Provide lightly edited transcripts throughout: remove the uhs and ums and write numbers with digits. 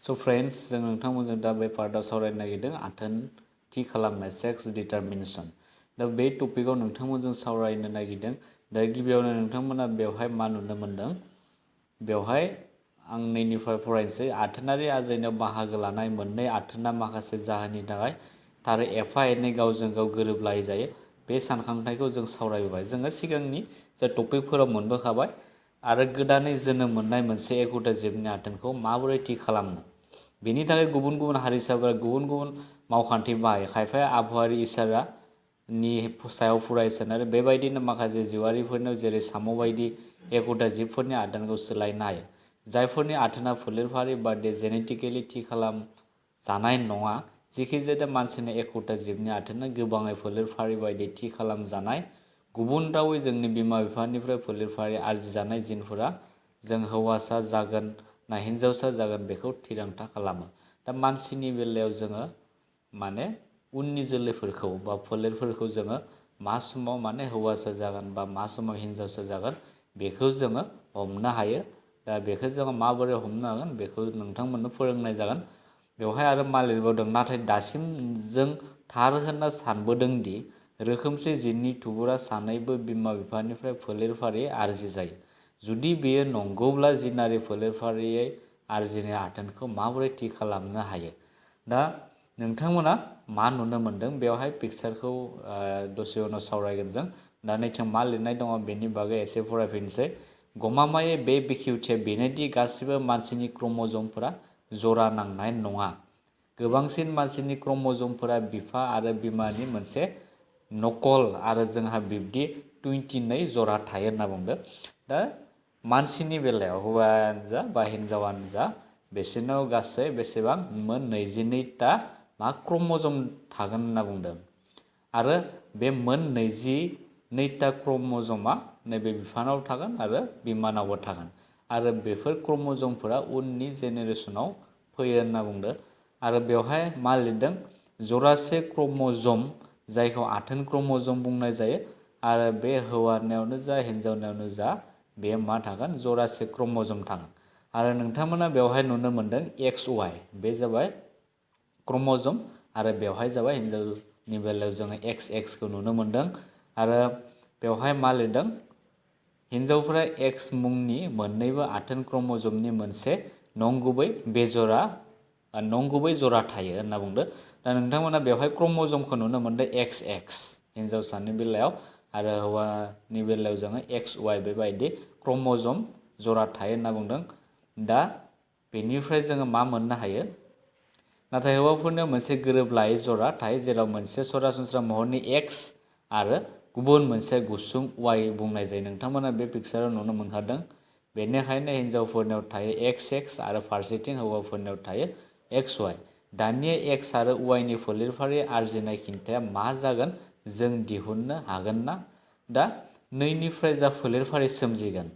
So friends, जों नोंथांमोनजों दा बे पार्टआव सावरायनो नागिरदों आथोन थि खालामनाय सेक्स डिटारमिनेशन। दा बे टपिकआव नोंथांमोनजों सावरायनो नागिरदों। दा गिबियावनो नोंथांमोना बेवहाय मा नुनो मोनदों? बेवहाय आं नैनिफ्राय फरायनोसै। आथोनारि आजायनायाव बाहागो लानाय मोननै आथोना माखासे जाहोननि थाखाय थारै एफा एनै गावजों गाव गोरोबलायै जायो। बे सानखांथायखौ जों सावरायबोबाय। जोङो सिगांनि जा टपिकफोराव मोनबोखाबाय आरो गोदानै जोनोम मोननाय मोनसे एखुथा जिबनि आथोनखौ माबोरै थि खालामनो। बेनि थाखाय गुबुन गुबुन हारिसाफोरा गुबुन गुबुन मावखान्थि बाहायो। खायफाया आबहावायारि इसारानि सायाव फरायसोन आरो बेबायदिनो माखासे जिउआरिफोरनाव जेरै साम' बायदि एखुथा जिबफोरनि आथोनखौ सोलायनो हायो। जायफोरनि आथोना फोलेरफारि बायदियै जेनेटिकेलि थि खालाम जानाय नङा। जिखिजाया मानसिनि एखुथा जिबनि आथोना गोबाङै फोलेरफारि बायदियै थि खालामजानाय। गुबुन रावै जोंनि बिमा बिफानिफ्राय फोलेरफारि आरजिजानाय जिनफोरा जों हौवासा जागोन ना हिनजावसा जागोन बेखौ थिरांथा खालामो। दा मानसिनि बेलायाव जोङो माने उननि जोलैफोरखौ बा फोलेरफोरखौ जोङो मा समाव माने हौवासा जागोन बा मा समाव हिनजावसा जागोन बेखौ जोङो हमनो हायो। दा बेखौ जोङो माबोरै हमनो हागोन बेखौ नोंथांमोननो फोरोंनाय जागोन। बेवहाय आरो मा लिरबावदों, नाथाय दासिम जों थार होनना सानबोदों दि रोखोमसे जिननि थुबुरआ सानैबो बिमा बिफानिफ्राय फोलेरफारि आरजि जायो। जुदि बेयो नंगौब्ला जिनारि फोलेरफारियै आरजिनाय आथोनखौ माबोरै थि खालामनो हायो। दा नोंथांमोना मा नुनो मोनदों बेवहाय पिक्सारखौ दसे उनाव सावरायगोन जों। दा नैथिं मा लिरनाय दङ बेनि बागै एसे फरायफिनसै। गमामायै बे बेखेवथिया बेनोदि गासिबो मानसिनि क्रोमोजोमफोरा जरा नांनाय नङा। गोबांसिन मानसिनि क्रोमोजोमफोरा बिफा आरो बिमानि मोनसे नकल आरो जोंहा बिब्दि 22 जरा थायो होनना बुंदों। दा मानसिनि बेलायाव हौवायानो जा बा हिनजावानो जा बिसोरनाव गासै बेसेबां मोन 22टा मा क्रोमोजोम थागोन होनना बुंदों। आरो बे मोन 22टा क्रोमोजोमा नैबे बिफानाव थागोन आरो बिमानावबो थागोन। आरो बेफोर क्रोमोजोमफोरा उननि जेनेरेसनाव फैयो होनना बुंदों। आरो बेवहाय मा लिरदों, जरासे क्रोमोजोम जायखौ आथोन क्रोमोजोम बुंनाय जायो। आरो बे हौवानियावनो जा हिनजावनियावनो जा बे मा थागोन जरासे क्रोमोजोम थागोन। आरो नोंथांमोना बेवहाय नुनो मोनदों XY बे जाबाय क्रोमोजोम आरो बेवहाय जाबाय हिनजावनि बेलायाव जोङो XX खौ नुनो मोनदों। आरो बेवहाय मा लिरदों, हिनजावफोरा X मुंनि मोननैबो आथोन क्रोमोजोमनि मोनसे नंगुबै जरा थायो होनना बुंदों। दा नोंथांमोना बेवहाय क्रोमोजोमखौ नुनो मोनदों XX हिनजावसानि बेलायाव आरो हौवानि बेलायाव जोङो XY बेबायदि क्रोमोजोम जरा थायो होनना बुंदों। दा बेनिफ्राय जोङो मा मोननो हायो, नाथाय हौवाफोरनियाव मोनसे गोरोबलायै जरा थायो जेराव मोनसे सरासनस्रा महरनि X आरो गुबुन मोनसे गुसुं Y बुंनाय जायो। नोंथांमोना बे पिक्साराव नुनो मोनखादों। बेनिखायनो हिनजावफोरनियाव थायो XX आरो फारसेथिं हौवाफोरनियाव थायो XY। दानिया X आरो Y नि फोलेरफारि आरजिनाय खिन्थाया मा जागोन जों दिहुननो हागोन ना? दा नैनिफ्राय जा फोलेरफारि सोमजिगोन,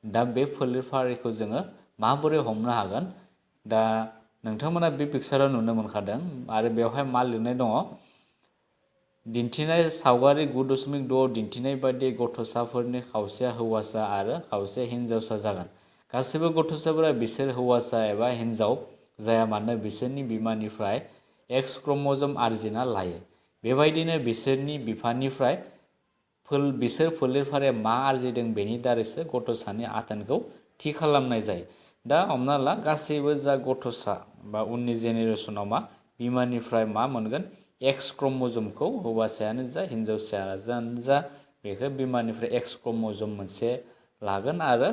दा बे फोलेरफारिखौ जोङो माबोरै हमनो हागोन? दा नोंथांमोना बे पिक्साराव नुनो मोनखादों आरो बेवहाय मा लिरनाय दङ, दिन्थिनाय सावगारि 9.6 दिन्थिनाय बायदि गथ'साफोरनि खावसेया हौवासा आरो खावसेया हिनजावसा जागोन। गासैबो गथ'साफोरा बिसोर हौवासा एबा हिनजाव जाया मानो बिसोरनि बिमानिफ्राय X क्रोमोजोम आरजिना लायो। बेबायदिनो बिसोरनि बिफानिफ्राय बिसोर फोलेरफारिया मा आरजिदों बेनि दारैसो गथ'सानि आथोनखौ थि खालामनाय जायो। दा हमना ला गासैबो जा गथ'सा बा उननि जेनेरेसनाव मा बिमानिफ्राय मा मोनगोन X क्रोमोजोमखौ हौवासायानो जा हिनजावसायानो जा बेखौ बिमानिफ्राय X क्रोमोजोम मोनसे लागोन आरो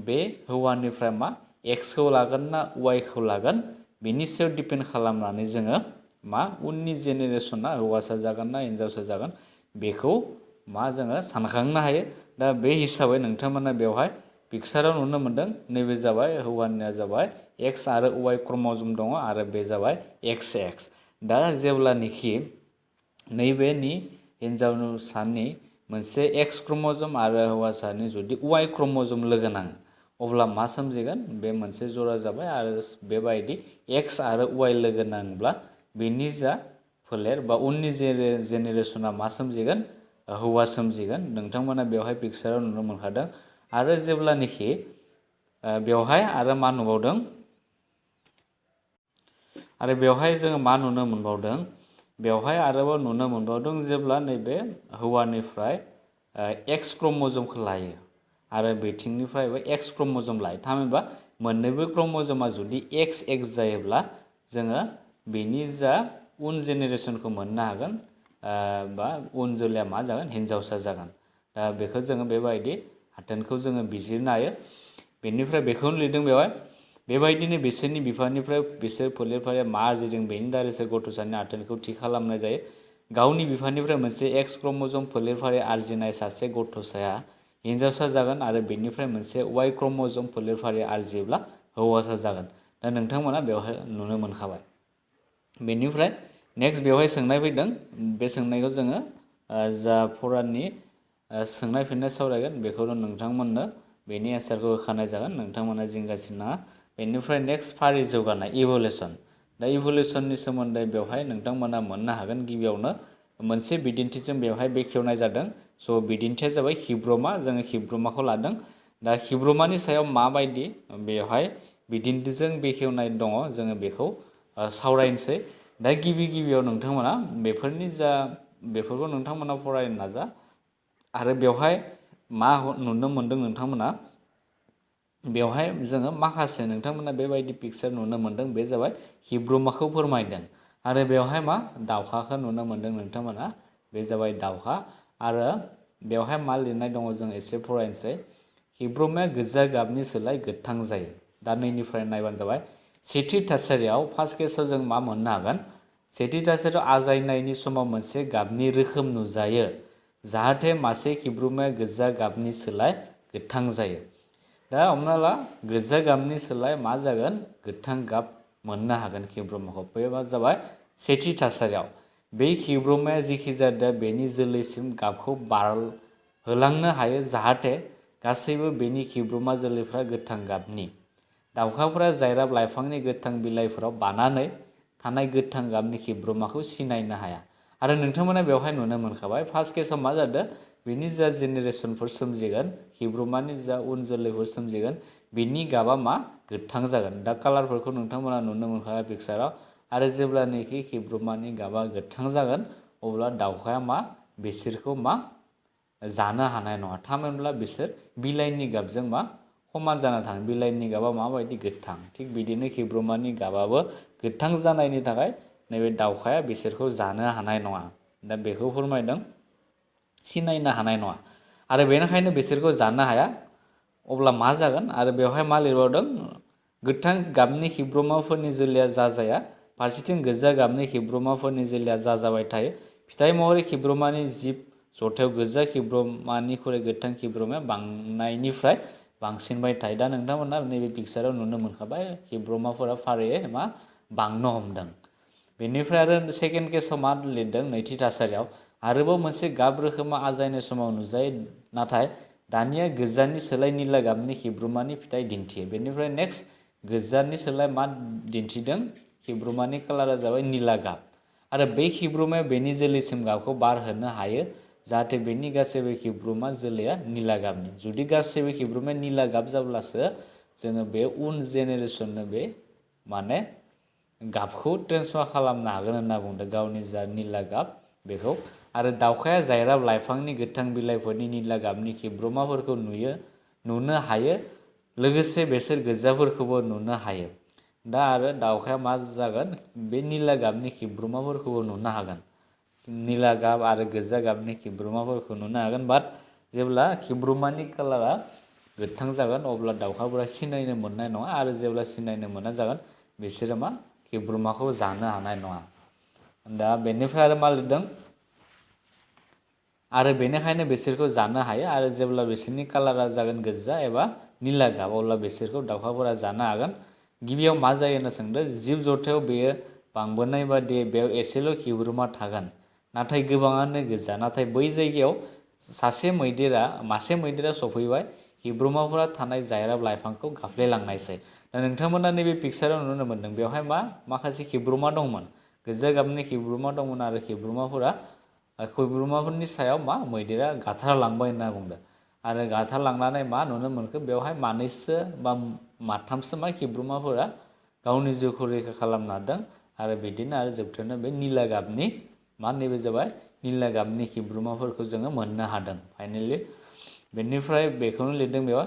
बे हौवानिफ्राय मा X खौ लागोन ना Y खौ लागोन बेनि सायाव दिपेन्ड खालामनानै जोङो मा उननि जेनेरेसना हौवासा जागोन ना हिनजावसा जागोन बेखौ मा जोङो सानखांनो हायो। दा बे हिसाबै नोंथांमोना बेवहाय पिक्साराव नुनो मोनदों, नैबे जाबाय हौवानिया जाबाय X आरो Y क्रोमोजोम दङ आरो बे जाबाय XX। दा जेब्लानोखि नैबेनि हिनजावसानि मोनसे X क्रोमोजोम आरो हौवासानि जुदि Y क्रोमोजोम लोगो नाङो अब्ला मा सोमजिगोन, बे मोनसे जरा जाबाय आरो बेबायदि X आरो Y लोगो नाङोब्ला बेनि जा फोलेर बा उननि जेनेरेसना मा सोमजिगोन, हौवा सोमजिगोन। नोंथांमोना बेवहाय पिक्साराव नुनो मोनखादों। आरो जेब्लानोखि बेवहाय आरो मा नुबावदों, आरो बेवहाय जोङो मा नुनो मोनबावदों बेवहाय आरोबाव नुनो मोनबावदों जेब्ला नैबे हौवानिफ्राय एक्स क्रोमोजोमखौ लायो आरो बिथिंनिफ्रायबो एक्स क्रोमोजोम लायो थामहिनबा मोननैबो क्रोमोजोमा जुदि एक्स एक्स जायोब्ला जोङो बेनि जा उन जेनेरेसनखौ मोननो हागोन बा उन जोलैया मा जागोन हिन्जावसा जागोन दा बेखौ जोङो बेबायदि आथोनखौ जोङो बिजिरनो हायो बेनिफ्राय बेखौनो लिरदों बेवहाय बेबायदिनो बिसोरनि बिफानिफ्राय बिसोर फोलेरफारिया मा आरजिदों बेनि दारैसो गथ'सानि आथोनखौ थि खालामनाय जायो गावनि बिफानिफ्राय मोनसे एक्स क्रोमोजोम फोलेरफारि आरजिनाय सासे गथ'साया हिन्जावसा जागोन आरो बेनिफ्राय मोनसे वाइ क्रोमोजोम फोलेरफारि आरजियोब्ला हौवासा जागोन दा नोंथांमोना बेवहाय नुनो मोनखाबाय बेनिफ्राय नेक्स्ट बेवहाय सोंनाय फैदों बे सोंनायखौ जोङो जा फरानि सोंनाय फिननाय सावरायगोन बेखौनो नोंथांमोननो बेनि एन्सारखौ होखानाय जागोन नोंथांमोना जिंगासिनो नाङा बेनिफ्राय नेक्स्ट फारि जौगानाय इभोल्युसन दा इभोल्युसननि सोमोन्दै बेवहाय नोंथांमोना मोननो हागोन गिबियावनो मोनसे बिदिन्थिजों बेवहाय बेखेवनाय जादों स' बिदिन्थिया जाबाय हिब्रमा जोङो हिब्रमाखौ लादों दा हिब्रमानि सायाव माबायदि बेवहाय बिदिन्थिजों बेखेवनाय दङ जोङो बेखौ सावरायनोसै दा गिबियाव नोंथांमोना बेफोरखौ नोंथांमोना फरायनो नाजा आरो बेवहाय मा नुनो मोनदों नोंथांमोना बेवहाय जोङो माखासे नोंथांमोना बेबायदि पिक्चार नुनो मोनदों बे जाबाय हिब्रमाखौ फोरमायदों आरो बेवहाय मा दाउखाखौ नुनो मोनदों नोंथांमोना बे जाबाय दाउखा आरो बेवहाय मा लिरनाय दङ जों एसे फरायनोसै हिब्रमाया गोजा गाबनि सोलाय गोथां जायो दा नैनिफ्राय नायबानो जाबाय सेथि थासारियाव फार्स्ट केसाव जों मा मोननो हागोन सेथि थासारियाव आजायनायनि समाव मोनसे गाबनि रोखोम नुजायो जाहाथे मासे हिब्रमाया गोजा गाबनि सोलाय गोथां जायो दा हमना ला गोजा गाबनि सोलाय मा जागोन गोथां गाब मोननो हागोन हिब्रमाखौ बे मा जाबाय सेथि थासारियाव बे हिब्रमाया जेखि जाया बेनि जोलैसिम गाबखौ बारहोलांनो हायो जाहाथे गासैबो बेनि हिब्रमा जोलैफ्रा गोथां गाबनि दाउखाफोरा जायराब लाइफांनि गोथां बिलाइफोराव बानानै थानाय गोथां गाबनि हिब्रमाखौ सिनायनो हाया आरो नोंथांमोना बेवहाय नुनो मोनखाबाय फार्स्ट केसाव मा जादों बेनि जा जेनेरेसनफोर सोमजिगोन हिब्रमानि जा उन जोलैफोर सोमजिगोन बिनि गाबा मा गोथां जागोन दा कालारफोरखौ नोंथांमोना नुनो मोनखाबाय पिक्चाराव आरो जेब्लानोखि हिब्रमानि गाबा गोथां जागोन अब्ला दाउखाया मा बिसोरखौ मा जानो हानाय नङा थामहिनबा बिसोर बिलाइनि गाबजों मा समान जाना थाङो बिलाइनि गाबा माबायदि गोथां थिग बिदिनो हिब्रमानि गाबाबो गोथां जानायनि थाखाय नैबे दाउखाया बिसोरखौ जानो हानाय नङा दा बेखौ फोरमायदों सिनायनो हानाय नङा आरो बेनिखायनो बिसोरखौ जानो हाया अब्ला मा जागोन आरो बेवहाय मा लिरबावदों गोथां गाबनि हिब्रमाफोरनि जोलैया जाजाया फारसेथिं गोजा गाबनि हिब्रमाफोरनि जोलैया जाजाबाय थायो फिथाइ महरै हिब्रमानि जिब जथायाव गोजा हिब्रमानिख्रुइ गोथां हिब्रमाया बांनायनिफ्राय बांसिनबाय थायो दा नोंथांमोना नैबे पिक्चाराव नुनो मोनखाबाय हिब्रमाफोरा फारियै मा बांनो हमदों बेनिफ्राय आरो सेकेन्ड केसाव मा लिरदों नैथि थासारियाव आरोबाव मोनसे गाब रोखोमा आजायनाय समाव नुजायो नाथाय दानिया गोजानि सोलाय निला गाबनि हिब्रमानि फिथाइ दिन्थियो बेनिफ्राय नेक्स्ट गोजानि सोलाय मा दिन्थिदों हिब्रमानि कालारा जाबाय निला गाब आरो बे हिब्रमाया बेनि जोलैसिम गाबखौ बारहोनो हायो जाहाथे बेनि गासैबो हिब्रमा जोलैया निला गाबनि जुदि गासैबो हिब्रमाया निला गाब जाब्लासो जोङो बे उन जेनेरेसननो बे माने गाबखौ ट्रेन्सफार खालामनो हागोन होनना बुंदों गावनि जा निला गाब बेखौ आरो दाउखाया जायराब लाइफांनि गोथां बिलाइफोरनि निला गाबनि हिब्रमाफोरखौ नुनो हायो लोगोसे बेसोर गोजाफोरखौबो नुनो हायो दा आरो दाउखाया मा जागोन बे निला गाबनि हिब्रमाफोरखौबो नुनो हागोन निला गाब आरो गोजा गाबनि हिब्रमाफोरखौ नुनो हागोन बाट जेब्ला हिब्रमानि कालारा गोथां जागोन अब्ला दाउखाफोरा सिनायनो मोननाय नङा आरो जेब्ला सिनायनो मोना जागोन बिसोरो मा हिब्रमाखौ जानो हानाय नङा दा बेनिफ्राय आरो मा लिरदों आरो बेनिखायनो बिसोरखौ जानो हायो आरो जेब्ला बिसोरनि कालारा जागोन गोजा एबा निला गाब अब्ला बिसोरखौ दाउखाफोरा जानो हागोन गिबियाव मा जायो होनना सोंदों जिब जथायाव बेयो बांबोनाय बादि बेयाव एसेल' हिब्रमा थागोन नाथाय गोबाङानो गोजा नाथाय बै जायगायाव मासे मैदेरा सफैबाय हिब्रमाफोरा थानाय जायराब लाइफांखौ गाफ्लेलांनायसै दा नोंथांमोना नैबे पिक्चाराव नुनो मोनदों बेवहाय माखासे हिब्रमा दंमोन गोजा गाबनि हिब्रमा दंमोन आरो हिब्रमाफोरनि सायाव मैदेरा गाथारलांबाय होनना बुंदों आरो गाथारलांनानै मा नुनो मोनखो बेवहाय मानैसो बा माथामसो हिब्रमाफोरा गावनि जिउखौ रैखा खालामनो हादों आरो बिदिनो आरो जोबथारनायाव बे निला गाबनि मा नैबे जाबाय निला गाबनि हिब्रुमाफोरखौ जोङो मोननो हादों फाइनालि। बेनिफ्राय बेखौनो लिरदों बेयाव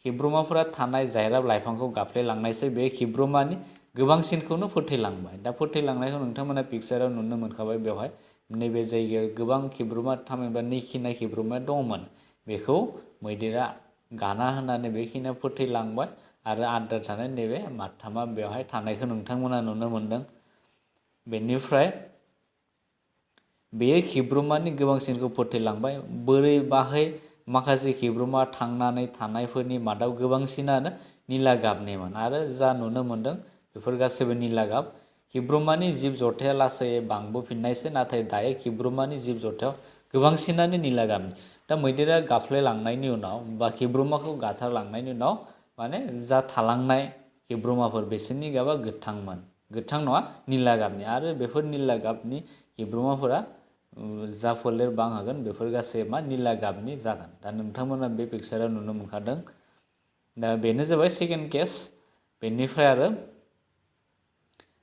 हिब्रुमाफोरा थानाय जायराब लाइफांखौ गाफ्लेलांनायसै बे हिब्रुमानि गोबांसिनखौनो फोथैलांबाय। दा फोथैलांनायखौ नोंथांमोना पिक्साराव नुनो मोनखाबाय बेवहाय नैबे जायगायाव गोबां हिब्रुमा थामहिनबा नैखिना हिब्रुमा दंमोन बेखौ मैदेरा गाना होनानै बेखिनियाव फोथैलांबाय आरो आद्रा थानाय नैबे माथामा बेवहाय थानायखौ नोंथांमोना नुनो मोनदों। बेनिफ्राय बेयो हिब्रुमानि गोबांसिनखौ फोथैलांबाय। बोरै बाहाय माखासे हिब्रुमा थांनानै थानायफोरनि मादाव गोबांसिनानो निला गाबनिमोन आरो जा नुनो मोनदों बेफोर गासैबो निला गाब। हिब्रुमानि जिब जथाया लासै बांबोफिननायसै नाथाय दायो हिब्रुमानि जिब जथायाव गोबांसिनानो निला गाबनि। दा मैदेरा गाफ्लेलांनायनि उनाव बा हिब्रुमाखौ गाथारलांनायनि उनाव माने जा थालांनाय हिब्रुमाफोर बिसोरनि गाबा गोथांमोन, गोथां नङा निला गाबनि आरो बेफोर निला गाबनि हिब्रुमाफोरा जा फोलेर बांहोगोन बेफोर गासै मा निला गाबनि जागोन। दा नोंथांमोना बे पिक्साराव नुनो मोनखादों। दा बेनो जाबाय सेकेन्ड केस। बेनिफ्राय आरो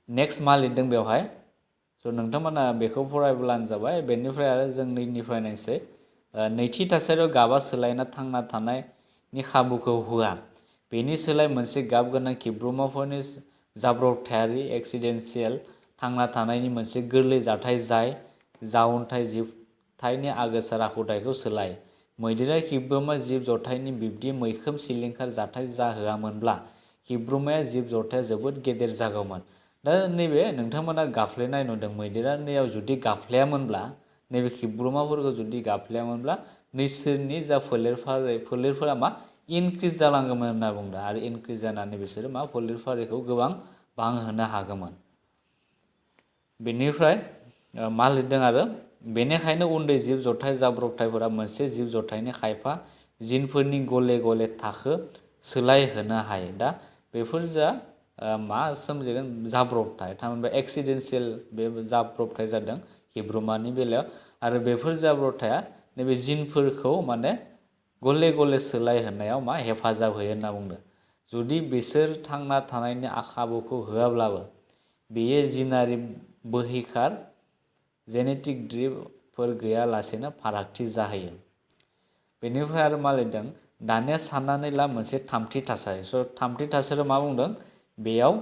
नेक्स्ट मा लिरदों बेवहाय स' नोंथांमोना बेखौ फरायब्लानो जाबाय। बेनिफ्राय आरो जों नैनिफ्राय नायसै नैथि थासारियाव गाबा सोलायना थांना थानायनि खाबुखौ होआ। बेनि सोलाय मोनसे गाब गोनां हिब्रुमाफोरनि जाब्रबथायारि एक्सिडेन्सियेल थांना थानायनि मोनसे गोरलै जाथाय जाय जाउनथाय जिबथायनि आगोसार आखुथायखौ सोलाय। मैदेरा हिब्रुमा जिब जथायनि बिब्दि मैखोम सिलिंखार जाथाय जाहोआमोनब्ला हिब्रुमाया जिब जथाया जोबोद गेदेर जागौमोन। दा नैबे नोंथांमोना गाफ्लेनाय नुदों मैदेरा नैयाव जुदि गाफ्लेयामोनब्ला नैबे हिब्रुमाफोरखौ जुदि गाफ्लेयामोनब्ला नैसोरनि जा फोलेरफोरा मा इनक्रिज जालांगौमोन होनना बुंदों आरो इनक्रिज जानानै बिसोरो मा फोलेर फारिखौ गोबां बांहोनो हागौमोन। बेनिफ्राय मा लिरदों आरो बेनिखायनो उन्दै जिब जथाय जाब्रबथायफोरा मोनसे जिब जथायनि खायफा जिनफोरनि गले गले थाखो सोलायहोनो हायो। दा बेफोर जा मा सोमजिगोन जाब्रबथाय थामहिनबा एक्सिडेन्सियेल बे जाब्रबथाय जादों हिब्रुमानि बेलायाव आरो बेफोर जाब्रबथाया नैबे जिनफोरखौ माने गले गले सोलायहोनायाव मा हेफाजाब होयो होनना बुंदों। जुदि बिसोर थांना थानायनि खाबुखौ होआब्लाबो बेयो जिनारि बोहिखार जेनेटिक ड्रिफ्टफोर गैयालासेनो फारागथि जाहैयो। बेनिफ्राय आरो मा लिरदों दानिया साननानै ला मोनसे थामथि थासारि। स' थामथि थासारियाव मा बुंदों बेयाव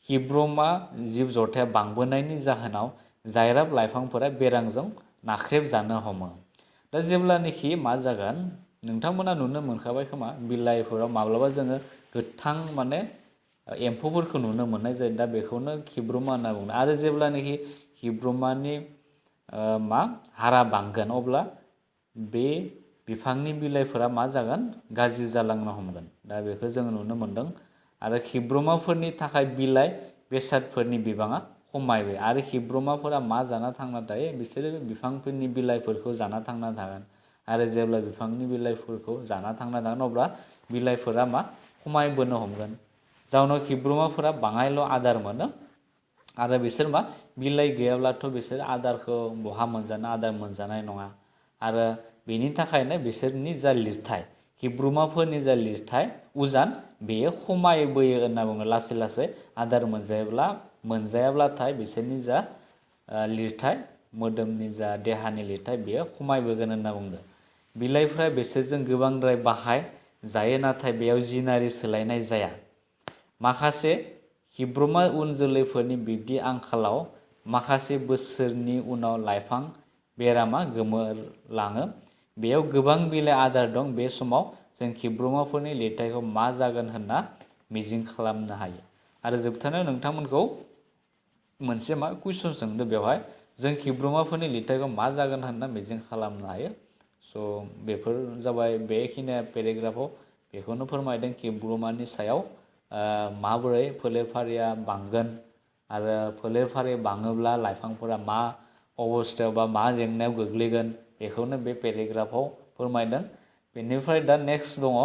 हिब्रुमा जिब जथाया बांबोनायनि जाहोनाव जायराब लाइफांफोरा बेरामजों नाख्रेबजानो हमो। दा जेब्लानोखि मा जागोन नोंथांमोना नुनो मोनखाबाय खोमा बिलाइफोराव माब्लाबा जोङो गोथां माने एम्फौफोरखौ नुनो मोननाय जायो। दा बेखौनो हिब्रुमा होनना बुङो आरो जेब्लानोखि हिब्रुमानि मा हारा बांगोन अब्ला बे बिफांनि बिलाइफोरा मा जागोन गाज्रि जालांनो हमगोन। दा बेखौ जोङो नुनो मोनदों आरो हिब्रुमाफोरनि थाखाय बिलाइ बेसादफोरनि बिबाङा खमायबाय आरो हिब्रुमाफोरा मा जाना थांना थायो बिसोरो बिफांफोरनि बिलाइफोरखौ जाना थांना थागोन आरो जेब्ला बिफांनि बिलाइफोरखौ जाना थांना थागोन अब्ला बिलाइफोरा मा खमायबोनो हमगोन। जाउनाव हिब्रुमाफोरा बाङायल' आदार मोनो आरो बिसोर मा बिलाइ गैयाब्लाथ' बिसोर आदारखौ बहा मोनजानो आदार मोनजानाय नङा आरो बेनि थाखायनो बिसोरनि जा लिरथाय हिब्रुमाफोरनि जा लिरथाय उजान बेयो खमायबोयो होनना बुङो। लासै लासै आदार मोनजायाब्लाथाय बिसोरनि जा लिरथाय मोदोमनि जा देहानि लिरथाय बेयो खमायबोगोन होनना बुंदों। बिलाइफ्रा बिसोरजों गोबांद्राय बाहाय जायो नाथाय बेयाव जिनारि सोलायनाय जाया। माखासे हिब्रुमा उन जोलैफोरनि बिब्दि आंखालाव माखासे बोसोरनि उनाव लाइफां बेरामा गोमोरलाङो। बेयाव गोबां बिलाइ आदार दं। बे समाव जों हिब्रुमाफोरनि लिरथायखौ मा जागोन होनना मिजिं खालामनो हायो। आरो जोबथारनायाव नोंथांमोनखौ मोनसे मा कुइसन सोंदों बेवहाय जों हिब्रुमाफोरनि लिरथायखौ मा जागोन होनना मिजिं खालामनो हायो। स' बेफोर जाबाय बेखिनिया पेरेग्राफाव बेखौनो फोरमायदों हिब्रुमानि सायाव माबोरै फोलेर फारिया बांगोन आरो फोलेर फारि बाङोब्ला लाइफांफोरा मा अबस्थायाव बा मा जेंनायाव गोग्लैगोन बेखौनो बे पेरेग्राफाव फोरमायदों। बेनिफ्राय दा नेक्स्ट दङ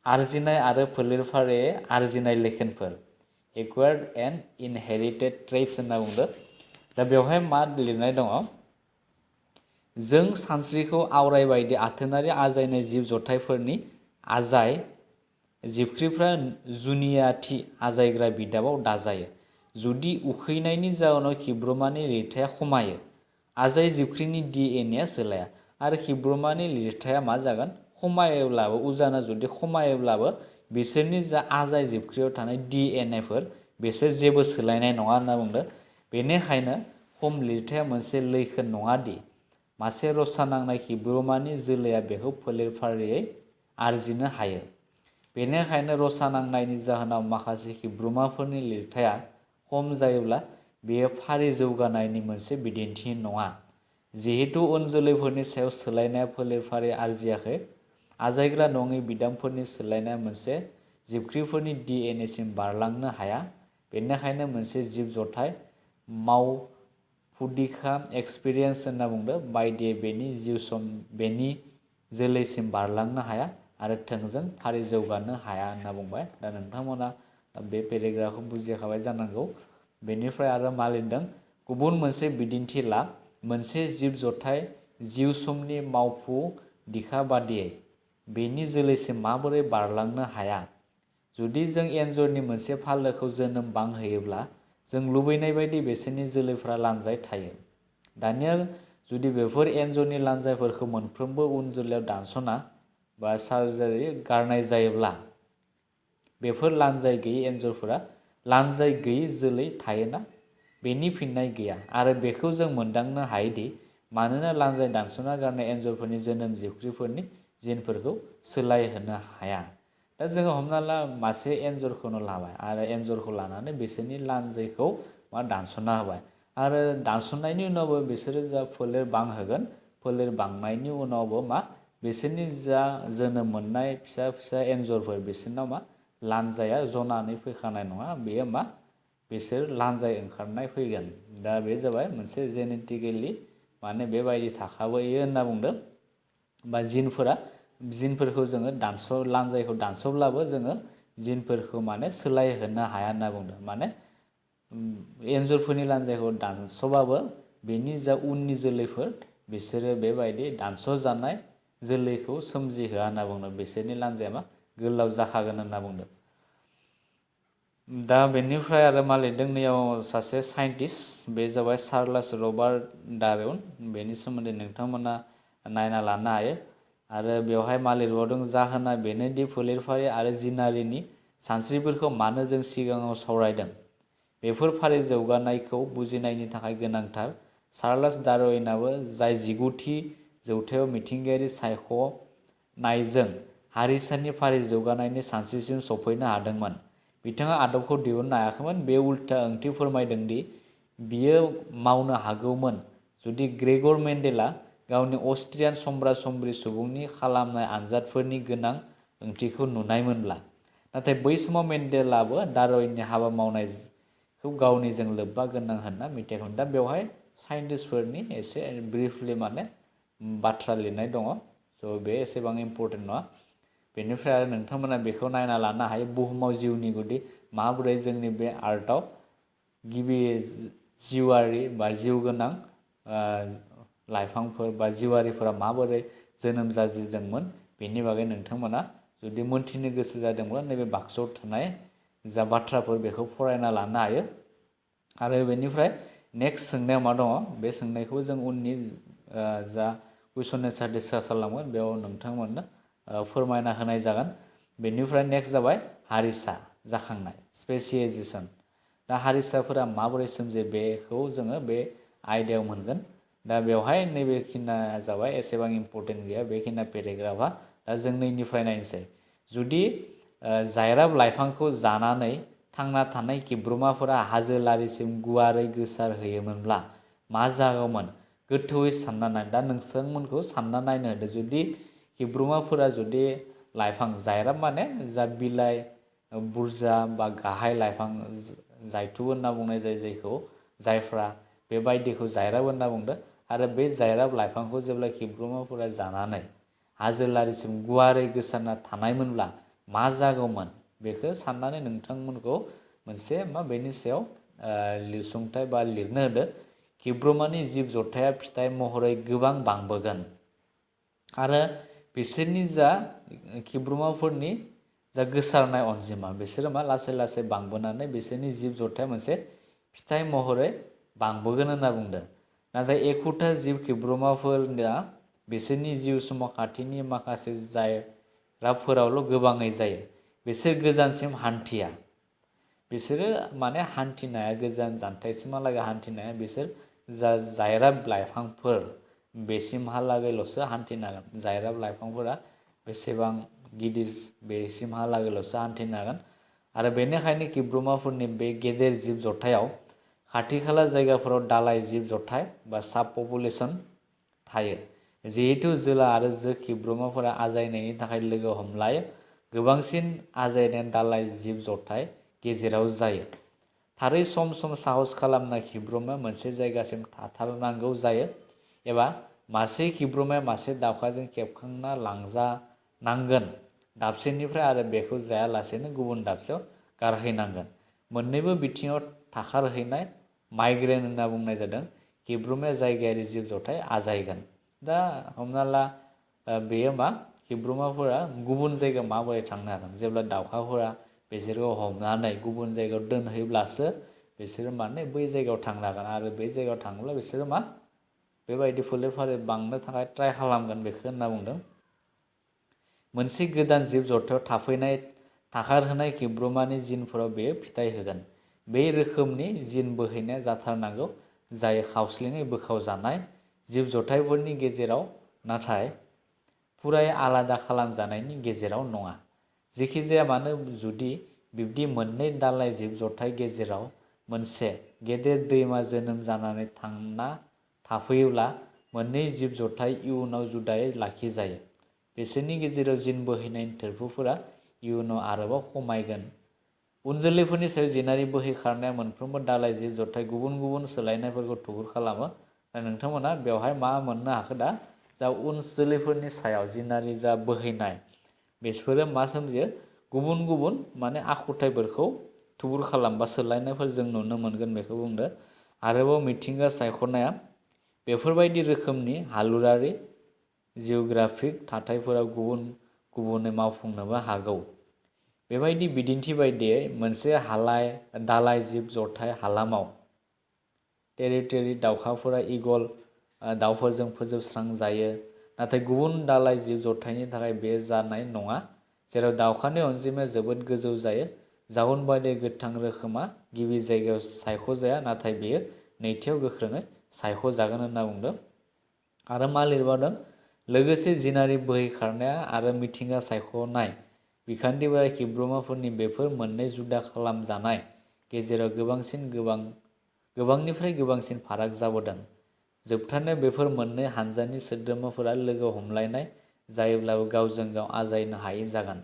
आरजिनाय आरो फोलेर फारियै आरजिनाय लेखेनफोर एक्वायर्ड एन्ड इनहेरिटेड ट्रेट्स होनना बुंदों। दा बेवहाय मा लिरनाय दङ जों सानस्रिखौ आवरायबायदि आथोनारि आजायनाय जिब जथायफोरनि जिबख्रिफ्रा जुनियाथि आजायग्रा बिदाबाव दाजायो। जुदि उखैनायनि जाउनाव खिब्रमानि लिरथाया खमायो, आजाय जिबख्रिनि DNA सोलाया आरो खिब्रमानि लिरथाया मा जागोन खमायोब्लाबो उजाना जुदि खमायोब्लाबो बिसोरनि जा आजाय जिबख्रियाव थानाय DNAफोर बिसोर जेबो सोलायनाय नङा होनना बुंदों। बेनिखायनो खम लिरथाया मोनसे लैखोन नङा दि मासे रसा नांनाय खिब्रमानि जोलैया बेखौ फोलेर फारियै आरजिनो हायो। बेनिखायनो रसा नांनायनि जाहोनाव माखासे खिब्रमाफोरनि लिरथाया खम जायोब्ला बेयो फारि जौगानायनि मोनसे बिदिन्थि नङा। जिहेतु उन जोलैफोरनि सायाव सोलायनाया फोलेर फारि आरजियाखै, आजायग्रा नङै बिदामफोरनि सोलायनाया मोनसे जिबख्रिफोरनि DNA सिम बारलांनो हाया। बेनिखायनो मोनसे जिब जथाय मावफुदिका एक्सपिरियेन्स होनना बुंदों बायदियै बेनि जोलैसिम बारलांनो हाया आरो थोंजों फारि जौगानो हाया होनना बुंबाय। दा नोंथांमोना बे पेरेग्राफखौ बुजिखाबाय जानांगौ। बेनिफ्राय आरो मा लिरदों, गुबुन मोनसे बिदिन्थि ला, मोनसे जिब जथाय जिउ समनि मावफुदिका बादियै बेनि जोलैसिम माबोरै बारलांनो हाया। जुदि जों एन्जरनि मोनसे फालोखौ जोनोम बांहोयोब्ला जों लुबैनाय बायदि बिसोरनि जोलैफ्रा लानजाय थायो। दानिया जुदि बेफोर एन्जरनि लानजायफोरखौ मोनफ्रोमबो उन जोलैयाव दानस'ना बा सार्जारि गारनाय जायोब्ला बेफोर लानजाय गैयै एन्जरफोरा लानजाय गैयै जोलै थायोना? बेनि फिननाय गैया आरो बेखौ जों मोनदांनो हायोदि मानोना लानजाय दानस'ना गारनाय एन्जरफोरनि जोनोम जिबख्रिफोरनि जिनफोरखौ सोलायहोनो हाया। दा जोङो हमना ला मासे एन्जरखौनो लाबाय आरो एन्जरखौ लानानै बिसोरनि लानजायखौ दानस'ना होबाय आरो दानस'नायनि उनावबो बिसोरो जा फोलेर बांहोगोन, फोलेर बांनायनि उनावबो बिसोरनि जा जोनोम मोननाय फिसा फिसा एन्जरफोर बिसोरनाव लानजाया जनानै फैखानाय नङा। बेयो बिसोर लानजाय ओंखारनाय फैगोन। दा बे जाबाय मोनसे जेनेटिकेलि बेबायदि थाखाबोयो होनना बुंदों। बा जिनफोरखौ जोङो लानजायखौ दानस'ब्लाबो जोङो जिनफोरखौ सोलायहोनो हाया होनना बुंदों। एन्जरफोरनि लानजायखौ दानस'बाबो बेनि जा उननि जोलैफोर बिसोरो बेबायदि दानस'जानाय जोलैखौ सोमजिहोआ होनना बुंदों। बिसोरनि लानजाया गोलाव जाखागोन होनना बुंदों। दा बेनिफ्राय आरो मा लिरदों नैयाव सासे साइन्टिस्ट, बे जाबाय चार्ल्स रबार्ट डार्विन। बेनि सोमोन्दै नोंथांमोना नायना लानो हायो। आरो बेवहाय मा लिरबावदों, जाहोना बेनोदि फोलेरफारि आरो जिनारिनि सानस्रिफोरखौ मानो जों सिगाङाव सावरायदों बेफोर फारि जौगानायखौ बुजिनायनि थाखाय गोनांथार। चार्ल्स डार्विनआबो जाय 19थि जौथायाव मिथिंगायारि सायख'नायजों हारिसानि फारि जौगानायनि सानस्रिसिम सफैनो हादोंमोन, बिथाङा आदबखौ दिहुननो हायाखैमोन। बे उल्था ओंथि फोरमायदों दि बियो मावनो हागौमोन जुदि ग्रेगर मेन्डेलआ गावनि अस्ट्रियान समब्रा-समब्रि सुबुंनि खालामनाय आनजादफोरनि गोनां ओंथिखौ नुनायमोनब्ला। नाथाय बै समाव मेन्डेलाबो डार्विननि हाबा मावनायखौ गावनिजों लोब्बा गोनां होनना मिथियाखैमोन। दा बेवहाय साइन्टिस्टफोरनि एसे ब्रिफलि बाथ्रा लिरनाय दङ। स' बे एसेबां इम्परटेन्ट नङा। बेनिफ्राय आरो नोंथांमोना बेखौ नायना लानो हायो, बुहुमाव जिउनि गुदि माबोरै जोंनि बे आर्थआव गिबि जिउआरि बा जिउ गोनां लाइफांफोर बा जिउआरिफोरा माबोरै जोनोम जाजेनदोंमोन बेनि बागै नोंथांमोना जुदि मोनथिनो गोसो जादोंब्ला नैबे बाक्सायाव थानाय जा बाथ्राफोर बेखौ फरायना लानो हायो। आरो बेनिफ्राय नेक्स्ट सोंनाया मा दङ, बे सोंनायखौ जों उननि जा कुइसन एन्सार डिसकास खालामगोन बेयाव नोंथांमोननो फोरमायना होनाय जागोन। बेनिफ्राय नेक्स्ट जाबाय हारिसा जाखांनाय, स्पेसिएजेसन। दा हारिसाफोरा माबोरै सोमजियो बेखौ जोङो बे आयदायाव मोनगोन। दा बेवहाय नैबेखिनिया जाबाय एसेबां इम्परटेन्ट गैया बेखिनिया पेरेग्राफा। दा जों नैनिफ्राय नायनोसै, जुदि जायराब लाइफांखौ जानानै थांना थानाय खिब्रमाफोरा हाजोलारिसिम गुवारै गोसारहोयोमोनब्ला मा जागौमोन? गोथौयै सानना नाय। दा नोंथांमोनखौ सानना नायनो होदों, जुदि खिब्रमाफोरा जुदि लाइफां जायराब जा बिलाइ बुरजा बा गाहाय लाइफां जायथु होनना बुंनाय जायो जायखौ जायफ्रा बेबायदिखौ जायराब होनना बुंदों। आरो बे जायराब लाइफांखौ जेब्ला खिब्रमाफोरा जानानै हाजोलारिसिम गुवारै गोसारना थानायमोनब्ला मा जागौमोन? बेखौ साननानै नोंथांमोनखौ मोनसे बेनि सायाव लिरसुंथाइ बा लिरनो होदो। खिब्रमानि जिब जथाया फिथाइ महरै गोबां बांबोगोन आरो बिसोरनि जा खिब्रमाफोरनि जा गोसारनाय अनजिमा बिसोरो मा लासै लासै बांबोनानै बिसोरनि जिब जथाया मोनसे फिथाइ महरै बांबोगोन होनना बुंदों। नाथाय एखुथा जिब खिब्रमाफोरा बिसोरनि जिउ समाव खाथिनि माखासे जायगाफोरावल' गोबाङै जायो। बिसोर गोजानसिम हान्थिया। बिसोरो माने हान्थिनो हाया, गोजान जानथायसिमहालागै हान्थिनो हाया। बिसोर जायरा लाइफांफोर बेसिमहालागैल'सो हान्थिनो हागोन। जायरा लाइफांफोरा बेसेबां गिदिर बेसिमहालागैल'सो हान्थिनो हागोन। आरो बेनिखायनो खिब्रमाफोरनि बे गेदेर जिब जथायाव खाथि खाला जायगाफोराव दालाय जिब जथाय बा साब पपुलेसन थायो। जिहेतु जोला आरो जो खिब्रमाफोरा आजायनायनि थाखाय लोगो हमलायो, गोबांसिन आजायनाय दालाय जिब जथाय गेजेराव जायो। थारै सम सम साहस खालामनाय खिब्रमाया मोनसे जायगासिम थाथारनांगौ जायो, एबा मासे खिब्रमाया मासे दावखाजों खेबखांना लांजानांगोन दाबसेनिफ्राय आरो बेखौ जायालासेनो गुबुन दाबसेयाव गारहैनांगोन। मोन्नैबो बिथिङाव थाखारहैनाय माइग्रेन होनना बुंनाय जादों। खिब्रमाया जायगायारि जिब जथाय आजायगोन। दा हमना ला बेयो मा खिब्रमाफोरा गुबुन जायगायाव माबोरै थांनो हागोन? जेब्ला दावखाफोरा बिसोरखौ हमनानै गुबुन जायगायाव दोनहैब्लासो बिसोरो माने बै जायगायाव थांनो हागोन। आरो बै जायगायाव थाङोब्ला बिसोरो मा बेबायदि फोलेर फारि बांनो थाखाय ट्राइ खालामगोन बेखौ होनना बुंदों। मोनसे गोदान जिब जथायाव थाखारहोनाय खिब्रमानि जिनफोराव बेयो फिथाइ होगोन। बे रोखोमनि जिन बोहैनाया जाथारनांगौ जाय खावस्लिङै बोखावजानाय जिब जथायफोरनि गेजेराव, नाथाय फुरायै आलादा खालामजानायनि गेजेराव नङा। जेखिजाया मानो, जुदि बिब्दि मोननै दालाय जिब जथाय गेजेराव मोनसे गेदेर दैमा जोनोम जानानै थांना थाफैयोब्ला मोननै जिब जथाय इयुनाव जुदायै लाखिजायो। बिसोरनि गेजेराव जिन बोहैनायनि थोरफोफोरा इयुनाव आरोबाव खमायगोन। उनजोलैफोरनि सायाव जिनारि बोहैखारनाया मोनफ्रोमबो दालाय जिब जथाय गुबुन गुबुन सोलायनायफोरखौ थुबुर खालामो। दा नोंथांमोना बेवहाय मा मोननो हाखो? दा जा उन जोलैफोरनि सायाव जिनारि जा बोहैनाय, बेफोरो मा सोमजियो? गुबुन गुबुन माने आखुथाइफोरखौ थुबुर खालामबा सोलायनायफोर जों नुनो मोनगोन बेखौ बुंदो। आरोबाव मिथिंगा सायख'नाया बेफोरबायदि रोखोमनि हालुरारि जिअ'ग्राफिक थाथायफोराव गुबुन गुबुनै मावफुंनोबो हागौ। बेबायदि बिदिन्थि बायदियै मोनसे दालाय जिब जथाय हालामाव टेरिटरि दावखाफोरा ईगल दावफोरजों फोजोबस्रांजायो, नाथाय गुबुन दालाय जिब जथायनि थाखाय बे जानाय नङा, जेराव दावखानि अनजिमाया जोबोद गोजौ जायो। जाउन बायदियै गोथां रोखोमा गिबि जायगायाव सायख'जाया, नाथाय बेयो नैथियाव गोख्रोङै सायख'जागोन होनना बुंदों। आरो मा लिरबावदों? लोगोसे जिनारि बोहैखारनाया आरो मिथिंगा सायख'नाय बिखान्थिफोरा खिब्रमाफोरनि बेफोर मोननै जुदा खालामजानाय गेजेराव गोबांनिफ्राय गोबांसिन फाराग जाबोदों। जोबथारनायाव बेफोर मोननै हानजानि सोद्रोमाफोरा लोगो हमलायनाय जायोब्लाबो गावजों गाव आजायनो हायै जागोन।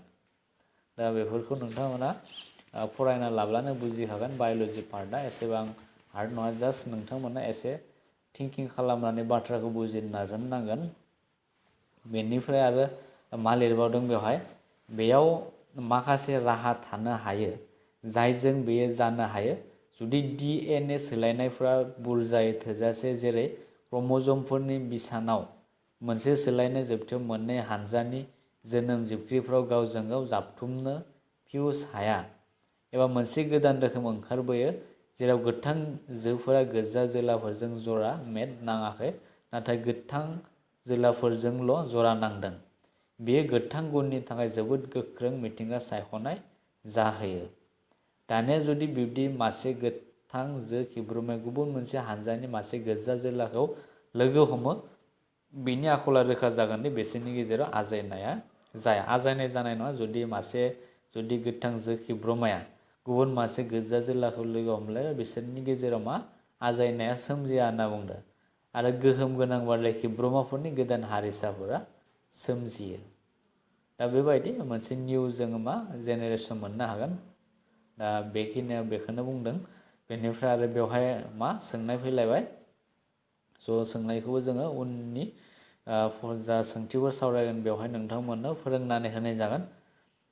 दा बेफोरखौ नोंथांमोना फरायना लाब्लानो बुजिखागोन। बाय'ल'जि पार्टआ एसेबां हार्ड नङा, जास्ट नोंथांमोना एसे थिंकिं खालामनानै बाथ्राखौ बुजिनो नाजानो नांगोन। बेनिफ्राय आरो मा लिरबावदों बेवहाय? बेयाव माखासे राहा थानो हायो जायजों बेयो जानो हायो जुदि DNA सोलायनायफोरा बुरजायै थोजासे, जेरै क्रोमोजोमफोरनि बिसानाव मोनसे सोलायनाय जोबथायाव मोननै हानजानि जोनोम जिबख्रिफोराव गावजों गाव जाबथुमनो फिउज हाया, एबा मोनसे गोदान रोखोम ओंखारबोयो जेराव गोथां जोफोरा गोजा जोलाफोरजों जरा मेट नाङाखै, नाथाय गोथां जोलाफोरजोंल' जरा नांदों। बेयो गोथां गुननि थाखाय जोबोद गोख्रों मिथिंगा सायख'नाय जाहैयो। दानिया जुदि बिब्दि मासे गोथां जो खिब्रमाया गुबुन मोनसे हानजानि मासे गोजा जोलाखौ लोगो हमो, बिनि आखला रोखा जागोन दि बिसोरनि गेजेराव आजायनाया जाया। आजायनाय जानाय नङा जुदि गोथां जो खिब्रमाया गुबुन मासे गोजा जोलाखौ लोगो हमलायो, बिसोरनि गेजेराव मा आजायनाया सोमजिया होनना बुंदों। आरो गोहोम गोनां बारलाय खिब्रमाफोरनि गोदान हारिसाफोरा सोमजियो। दा बेबायदि मोनसे निउ जोङो मा जेनेरेसन मोननो हागोन। दा बेखिनिया बेखौनो बुंदों। बेनिफ्राय आरो बेवहाय मा सोंनाय फैलायबाय। स' सोंनायखौबो जोङो उननि जा सोंथिफोर सावरायगोन बेवहाय नोंथांमोननो फोरोंनानै होनाय जागोन।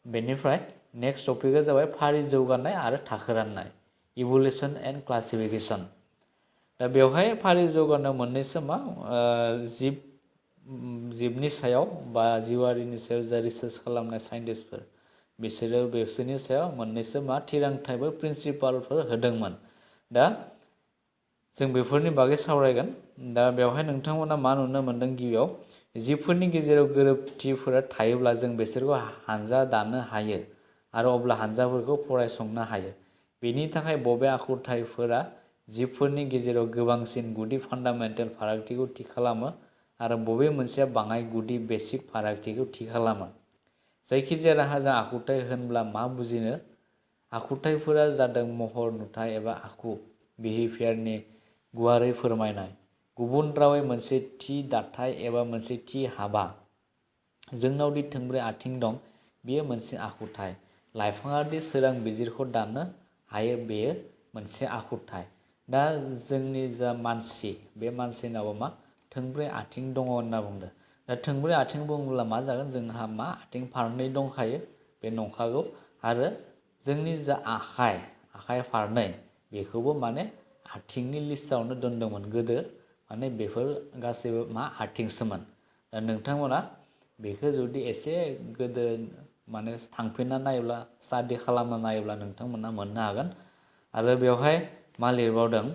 बेनिफ्राय नेक्स्ट टपिकआ जाबाय फारि जौगानाय आरो थाखो राननाय, इभुलेसन एन्ड क्लासिफिकेसन। दा बेवहाय फारि जौगानायाव मोननैसो मा जिबनि सायाव बा जिउआरिनि सायाव जा रिसार्च खालामनाय साइन्टिस्टफोर बिसोरो बिसोरनि सायाव मोननैसो थिरांथाफोर प्रिन्सिपालफोर होदोंमोन। दा जों बेफोरनि बागै सावरायगोन। दा बेवहाय नोंथांमोना मा नुनो मोनदों गिबियाव जिबफोरनि गेजेराव गोरोबथिफोरा थायोब्ला जों बिसोरखौ हानजा दानो हायो आरो अब्ला हानजाफोरखौ फरायसंनो हायो। बेनि थाखाय बबे आखुथायफोरा जिबफोरनि गेजेराव गोबांसिन गुदि फान्डामेन्टेल फारागथिखौ थि खालामो आरो बबे मोनसेया बाङाय गुदि बेसिक फारागथिखौ थि खालामो। जायखिजाया राहाजों आखुथाय होनब्ला मा बुजिनो? आखुथायफोरा जादों महर, नुथाय एबा आखु बिहेभियारनि गुवारै फोरमायनाय। गुबुन रावै मोनसे थि दाथाय एबा मोनसे थि हाबा। जोंनावदि थोंब्रै आथिं दं बेयो मोनसे आखुथाय। लाइफाङादि सोरां बिजिरखौ दानो हायो बेयो मोनसे आखुथाय। दा जोंनि जा मानसि बे मानसिनावबो थोंब्रै आथिं दङ होनना बुंदों। दा थोंब्रै आथिं बुङोब्ला मा जागोन? जोंहा आथिं फारनै दंखायो बे नंखागौ। आरो जोंनि जा आखाइ फारनै बेखौबो आथिंनि लिस्टावनो दोनदोंमोन गोदो। बेफोर गासैबो आथिंसोमोन। दा नोंथांमोना बेखौ जुदि एसे गोदो थांफिनना नायोब्ला स्टाडि खालामना नायोब्ला नोंथांमोना मोननो हागोन। आरो बेवहाय मा लिरबावदों?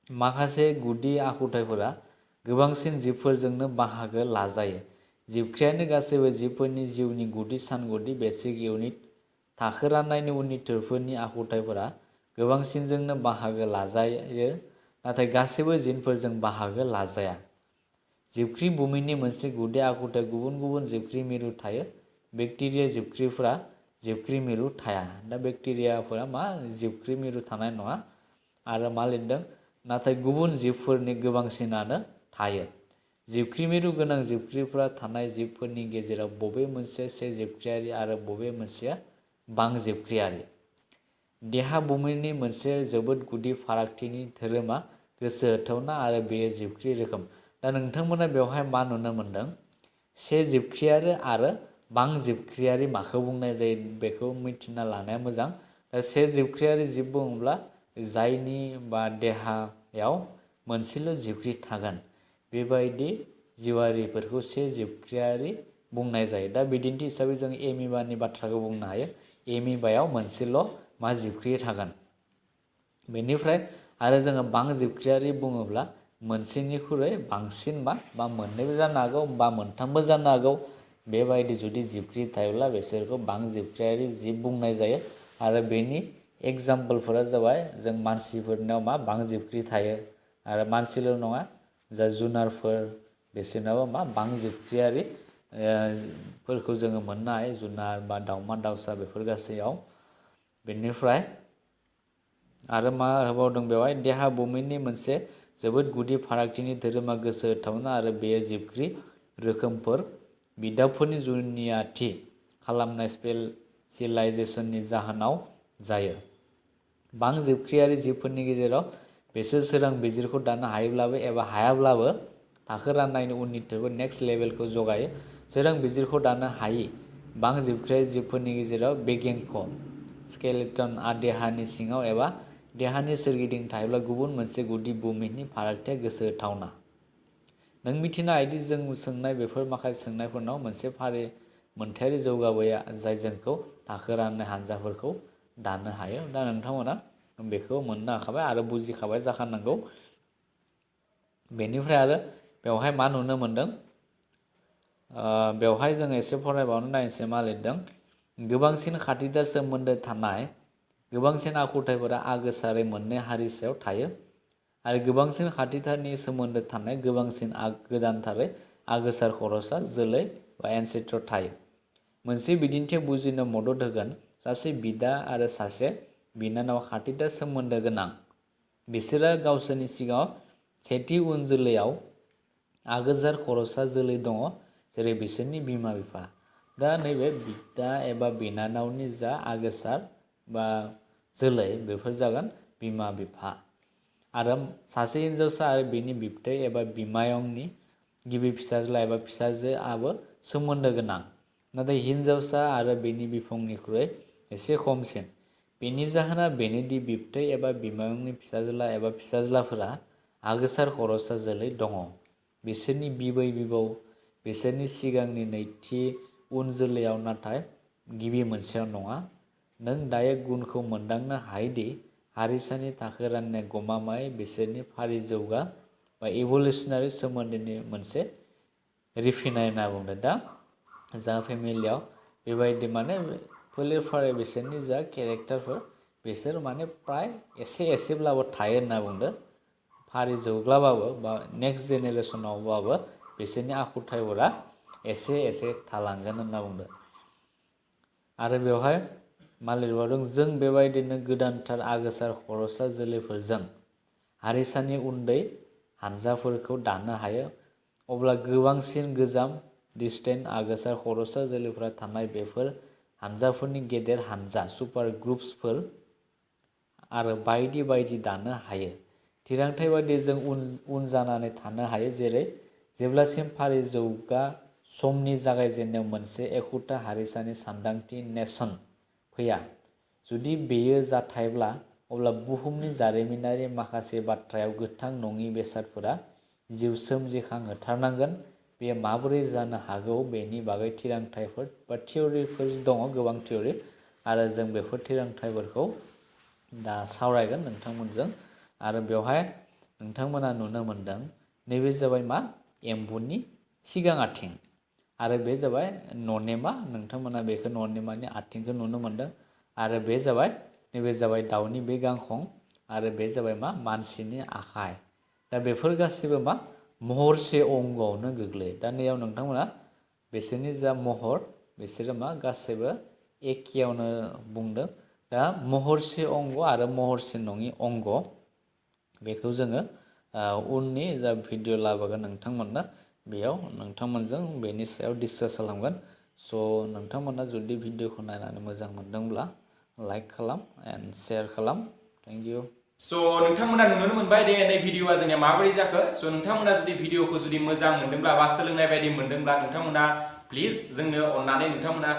माखासे गुदि आखुथायफोरा गोबांसिन जिबफोरजोंनो बाहागो लाजायो। जिबख्रियानो गासैबो जिबफोरनि जिउनि गुदि सानगुदि बेसिक इउनिट। थाखो राननायनि उननि थोरफोरनि आखुथायफोरा गोबांसिनजोंनो बाहागो लाजायो, नाथाय गासैबो जिनफोरजों बाहागो लाजाया। जिबख्रि बुमिनि मोनसे गुदि आखुथाय गुबुन गुबुन जिबख्रि मिरु थायो। बेक्टेरिया जिबख्रिफोरा जिबख्रि मिरु थाया। दा बेक्टेरियाफोरा जिबख्रि मिरु थानाय नङा। आरो मा लिरदों? नाथाय गुबुन जिबफोरनि गोबांसिनानो थायो। जिबख्रि मिरु गोनां जिबख्रिफोरा थानाय जिबफोरनि गेजेराव बबे मोनसेया से जिबख्रियारि आरो बबे मोनसेया बां जिबख्रियारि? देहा बुमिनि मोनसे जोबोद गुदि फारागथिनि धोरोमा गोसो होथावना आरो बेयो जिबख्रि रोखोम। दा नोंथांमोना बेवहाय मा नुनो मोनदों? से जिबख्रियारि आरो बां जिबख्रियारि माखौ बुंनाय जायो बेखौ मिथिना लानाया मोजां। से जिबख्रियारि जिब बुङोब्ला जायनि देहायाव मोनसेल' जिबख्रि थागोन बेबायदि जिवारिफोरखौ से जिबख्रियारि बुंनाय जायो। दा बिदिन्थि हिसाबै जों एमिबानि बाथ्राखौ बुंनो हायो। एमिबायाव मोनसेल' जिबख्रि थागोन। बेनिफ्राय आरो जोङो बां जिबख्रियारि बुङोब्ला मोनसेनिख्रुइ बांसिन मोननैबो जानो हागौ बा मोनथामबो जानो हागौ। बेबायदि जुदि जिबख्रि थायोब्ला बिसोरखौ बां जिबख्रियारि जिब बुंनाय जायो। आरो बेनि एग्जाम्पलफोरा जाबाय जों मानसिफोरनाव बां जिबख्रि थायो। आरो मानसिल' नङा, जा जुनारफोर बिसोरनाबो बां जिबख्रियारि फोरखौ जोङो मोननो हायो। जुनार दाउमा दाउसा बेफोर गासैयाव। बेनिफ्राय आरो मा होबावदों बेवहाय? देहा बुमिनि मोनसे जोबोद गुदि फारागथिनि धोरोमा गोसो होथावना आरो बेयो जिबख्रि रोखोमफोर बिदाबफोरनि जुनियाथि खालामनाय स्पेसिलाइजेसननि जाहोनाव जायो। बां जिबख्रियारि जिबफोरनि गेजेराव बिसोर सोरां बिजिरखौ दानो हायोब्लाबो एबा हायाब्लाबो थाखो राननायनि उननि थोरफो नेक्स्ट लेभेलखौ जगायो। सोरां बिजिरखौ दानो हायि बां जिबख्रियारि जिबफोरनि गेजेराव बेगेंख स्केलेटनआ देहानि सिङाव एबा देहानि सोरगिदिं थायोब्ला गुबुन मोनसे गुदि बुमिनि फारागथिया गोसो होथावना। नों मिथिनो हायोदि जों सोंनाय बेफोर माखासे सोंनायफोरनाव मोनसे फारि मोनथायारि जौगाबाया जाय जोंखौ थाखो राननाय हान्जाफोरखौ दानो हायो। दा नोंथांमोना बेखौ मोननो हाखाबाय आरो बुजिखाबाय जाखानांगौ। बेनिफ्राय आरो बेवहाय मा नुनो मोनदों? बेवहाय जों एसे फरायबावनो नायनोसै मा लिरदों। गोबांसिन खाथिथार सोमोन्दो थानाय गोबांसिन आखुथायफोरा आगोसारै मोननै हारि सायाव थायो आरो गोबांसिन खाथिथारनि सोमोन्दो थानाय गोबांसिन गोदानथारै आगोसार खर'सा जोलै एनसेस्टर थायो। मोनसे बिदिन्थिया बुजिनो मदद होगोन। सासे बिदा आरो सासे बिनानाव खाथिथार सोमोन्दो गोनां। बिसोरो गावसोरनि सिगाङाव सेथि उन जोलैयाव आगोसार खर'सा जोलै दङ, जेरै बिसोरनि बिमा बिफा। दा नैबे बिदा एबा बिनानावनि जा आगोसार जोलै बेफोर जागोन बिमा बिफा। आरो सासे हिनजावसा आरो बिनि बिबथै एबा बिमायंनि गिबि फिसाज्ला एबा फिसाजोआबो सोमोन्दो गोनां, नाथाय हिनजावसा आरो बिनि बिफंनिख्रुइ एसे खमसिन। बेनि जाहोना बेनोदि बिबथै एबा बिमायंनि फिसाज्ला एबा फिसाज्लाफोरा आगोसार खर'सा जोलै दङ। बिसोरनि बिबै बिबौ बिसोरनि सिगांनि नैथि उन जोलैयाव नाथाय गिबि मोनसेयाव नङा। नों दायो गुनखौ मोनदांनो हायोदि हारिसानि थाखो राननाय गमामायै बिसोरनि फारि जौगा बा इभलिउसनारि सोमोन्दोनि मोनसे रिफिनाय होनना बुंदों। दा जा फेमिलियाव बेबायदि माने फोलेर फारि बिसोरनि जा केरेक्टारफोर बिसोर माने प्राय एसेब्लाबो थायो होनना बुंदों। फारि जौग्लाबाबो बा नेक्स्ट जेनेरेसनावबाबो बिसोरनि आखुथायफोरा एसे थालांगोन होनना बुंदों। आरो बेवहाय मा लिरबावदों, जों बेबायदिनो गोदानथार आगोसार खर'सा जोलैफोरजों हारिसानि उन्दै हानजाफोरखौ दानो हायो। अब्ला गोबांसिन गोजाम डिस्टेन्ट आगोसार खर'सा जोलैफोरा थानाय बेफोर हानजाफोरनि गेदेर हानजा सुपार ग्रुप्सफोर आरो बायदि बायदि दानो हायो। थिरांथाय बायदि जों उन जानानै थानो हायो, जेरै जेब्लासिम फारि जौगा समनि जागायजेन्नायाव मोनसे एखुथा हारिसानि सानदांथि नेशन फैया। जुदि बेयो जाथायब्ला अब्ला बुहुमनि जारिमिनारि माखासे बाथ्रायाव गोथां नङि बेसादफोरा जिउ सोमजिखांहोथारनांगोन। बेयो माबोरै जानो हागौ बेनि बागै थिरांथायफोर बा थियरिफोर दङ, गोबां थियरि, आरो जों बेफोर थिरांथायफोरखौ दा सावरायगोन नोंथांमोनजों। आरो बेवहाय नोंथांमोना नुनो मोनदों नैबे जाबाय मा एम्बुनि सिगां आथिं, आरो बे जाबाय ननेमा, नोंथांमोना बेखौ ननेमानि आथिंखौ नुनो मोनदों। आरो बे जाबाय नैबे जाबाय दाउनि बे गांखं, आरो बे जाबाय मा मानसिनि आखाइ। दा बेफोर गासैबो मा महरसे अंगआवनो गोग्लैयो। दा नैयाव नोंथांमोना बिसोरनि जा महर बिसोरो मा गासैबो एखेयावनो बुंदों। दा महरसे अंग आरो महरसे नङि अंग बेखौ जोङो उननि जा भिडिअ लाबोगोन नोंथांमोननो, बेयाव नोंथांमोनजों बेनि सायाव डिसकास खालामगोन। स' नोंथांमोना जुदि भिडिअखौ नायनानै मोजां मोनदोंब्ला लाइक खालाम एन्ड शेयार खालाम। Thank you. स' नोंथांमोना नुनो मोनबाय दे नै भिडिअआ जोंनिया माबोरै जाखो। स' नोंथांमोना जुदि भिडिअखौ जुदि मोजां मोनदोंब्ला बा सोलोंनाय बायदि मोनदोंब्ला नोंथांमोना प्लिज जोंनो अननानै नोंथांमोना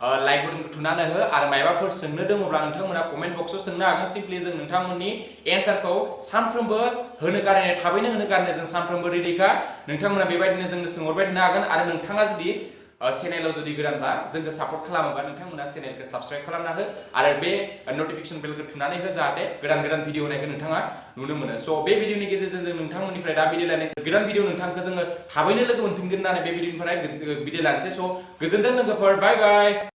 लाइक बटनखौ थुनानै हो, आरो मायबाफोर सोंनो दङब्ला नोंथांमोना कमेन्ट बक्सआव सोंनो हागोन। सिम्पलि जों नोंथांमोननि एन्सारखौ सानफ्रोमबो होनो गारनाय, थाबैनो होनो गारनाय जों सानफ्रोमबो रेडिखा। नोंथांमोना बेबायदिनो जोंनो सोंहरबाय थानो हागोन। आरो नोंथाङा जुदि चेनेलाव जुदि गोदानबा जोंखौ सापर्ट खालामोबा नोंथांमोना चेनेलखौ साबस्क्राइब खालामना हो, आरो बे नटिफिकेसन बेलखौ थुनानै हो, जाहाथे गोदान भिडिअ होनायखौ नोंथाङा नुनो मोनो। स' बे भिडिअनि गेजेरजों जों नोंथांमोननिफ्राय दा बिदाय लानोसै। गोदान भिडिअ नोंथांखौ जोङो थाबैनो लोगो मोनफिनगोन होननानै बे भिडिअनिफ्राय बिदाय लानोसै। स' गोजोन्थों लोगोफोर, बाय बाय।